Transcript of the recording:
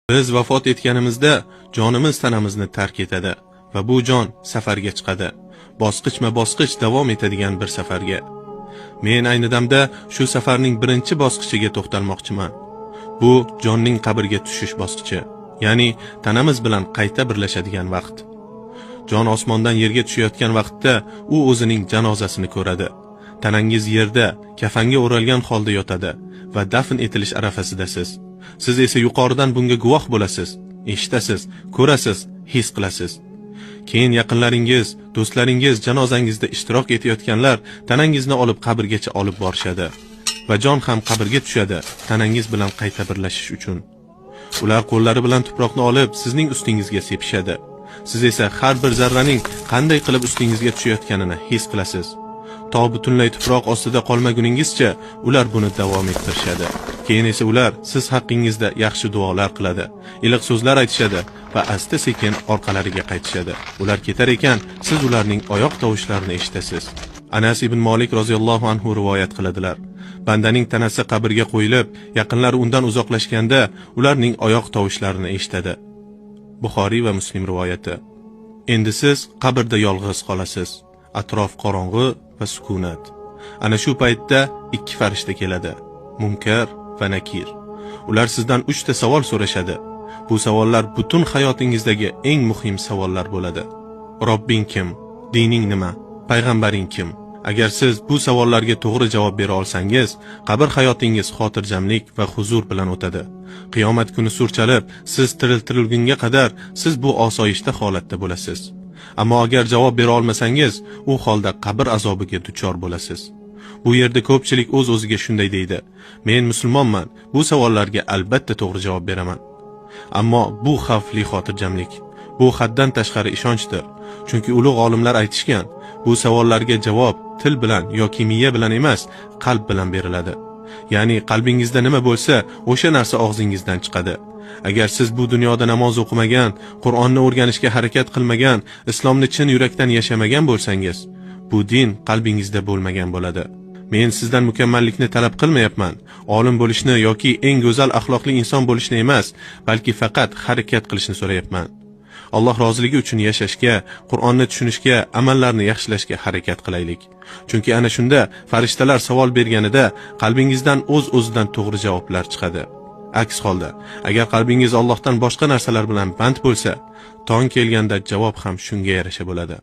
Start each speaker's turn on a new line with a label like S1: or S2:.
S1: Biz vafot etganimizda jonimiz tanamizni tark etadi va bu jon safarga chiqadi. Bosqichma-bosqich davom etadigan bir safarga. Men ayni damda shu safarning birinchi bosqichiga to'xtalmoqchiman. Bu jonning qabrga tushish bosqichi, ya'ni tanamiz bilan qayta birlashadigan vaqt. Jon osmondan yerga tushayotgan vaqtda u o'zining janozasini ko'radi. Tanangiz yerda, kafanga o'ralgan holda yotadi va dafn etilish arafasidasiz. Siz esa yuqoridan bunga guvoh bo'lasiz, eshitasiz, ko'rasiz, his qilasiz. Keyin yaqinlaringiz, do'stlaringiz janozangizda ishtirok etayotganlar tanangizni olib qabrgacha olib borishadi va jon ham qabrga tushadi, tanangiz bilan qayta birlashish uchun. Ular qo'llari bilan tuproqni olib sizning ustingizga sepishadi. Siz esa har bir zarraning qanday qilib ustingizga tushayotganini his qilasiz. To butunlay tuproq ostida qolmaguningizcha ular buni davom ettirishadi. Keyin esa ular siz haqqingizda yaxshi duolar qiladi, iliq so'zlar aytishadi va asta-sekin orqalariga qaytishadi. Ular ketar ekan, siz ularning oyoq tovushlarini eshitasiz. Anas ibn Malik roziyallohu anhu rivoyat qiladilar. Bandaning tanasi qabrga qo'yilib, yaqinlari undan uzoqlashganda ularning oyoq tovushlarini eshitadi. Buxoriy va Muslim rivoyati. Endi siz qabrda yolg'iz qolasiz. Atrof qorong'i va sukunat. Ana shu paytda ikki farishta keladi. Munkar va Nakir. Ular sizdan 3 ta savol so'rashadi. Bu savollar butun hayotingizdagi eng muhim savollar bo'ladi. Robbing kim? Dining nima? Payg'ambaring kim? Agar siz bu savollarga to'g'ri javob bera olsangiz, qabr hayotingiz xotirjamlik va huzur bilan o'tadi. Qiyomat kuni surchalib, siz tiriltirilgunga qadar siz bu osoyishta holatda bo'lasiz. Ammo agar javob bera olmasangiz, u holda qabr azobiga duchor bo'lasiz. Bu yerda ko'pchilik o'z-o'ziga shunday deydi: Men musulmonman, bu savollarga albatta to'g'ri javob beraman. Ammo bu xavfli xotirjamlik, bu haddan tashqari ishonchdir. Chunki ulug' olimlar aytishgan, bu savollarga javob til bilan yoki miya bilan emas, qalb bilan beriladi. Ya'ni qalbingizda nima bo'lsa, o'sha narsa og'zingizdan chiqadi. Agar siz bu dunyoda namoz o'qimagan, Qur'onni o'rganishga harakat qilmagan, islomni chin yurakdan yashamagan bo'lsangiz, bu din qalbingizda bo'lmagan bo'ladi. Men sizdan mukammallikni talab qilmayapman. Olim bo'lishni yoki eng go'zal axloqli inson bo'lishni emas, balki faqat harakat qilishni so'rayapman. Alloh roziligi uchun yashashga, Qur'onni tushunishga, amallarni yaxshilashga harakat qilaylik. Chunki ana shunda farishtalar savol berganida qalbingizdan o'z-o'zidan to'g'ri javoblar chiqadi. Aks holda, agar qalbingiz Allohdan boshqa narsalar bilan band bo'lsa, tong kelganda javob ham shunga yarasha bo'ladi.